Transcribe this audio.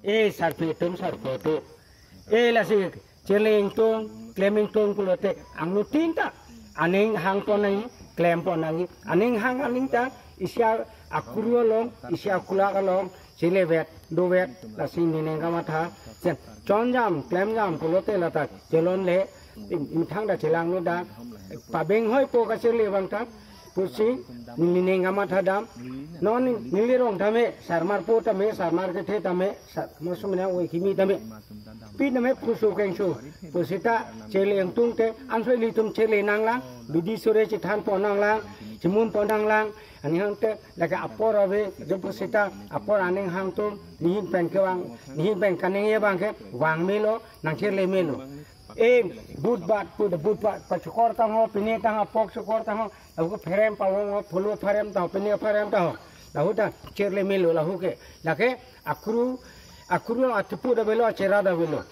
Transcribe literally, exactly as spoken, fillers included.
E sarpi atum, sarpo atum. E lasi chirle ingtung, klem ingtung pulote angno tin ta aning hangpon nangji, klempon nangji. Aning hang aning ta isi akuru along, isi akulak along chirlevet, dovet, lasi nening kamatha. Chen chonjam, klemjam pulote lata chelonle, methang ta chelanglo da. Pabeng hoipo kachirle abang ta pusi nening kamatha dam. Non neli rong tame, sarmar po tame, sarmar kethe tame, sar mosum na oi kimi tame, pi tame pusu kengsu. Pusita chirle ingtung te ansoi ilitum chirle nanglang, bidi sore chethanpon nanglang, chemunpon nanglang. Aning hang te lake apor ave, jo pusita apor aning hang atum nehin pen kevang, nehin pen kaningje abang ke vang melo, nangchirle melo. E butbat pu de, butbat pachokor tangho, pine tangho, pok chokor tangho, lahu ke pherem pavong ho, pholo pherem taho, pine pherem taho. Lahu ta chirle melo lahu ke. Lake akuru, akuru atipu ta avelo, achera ta avelo.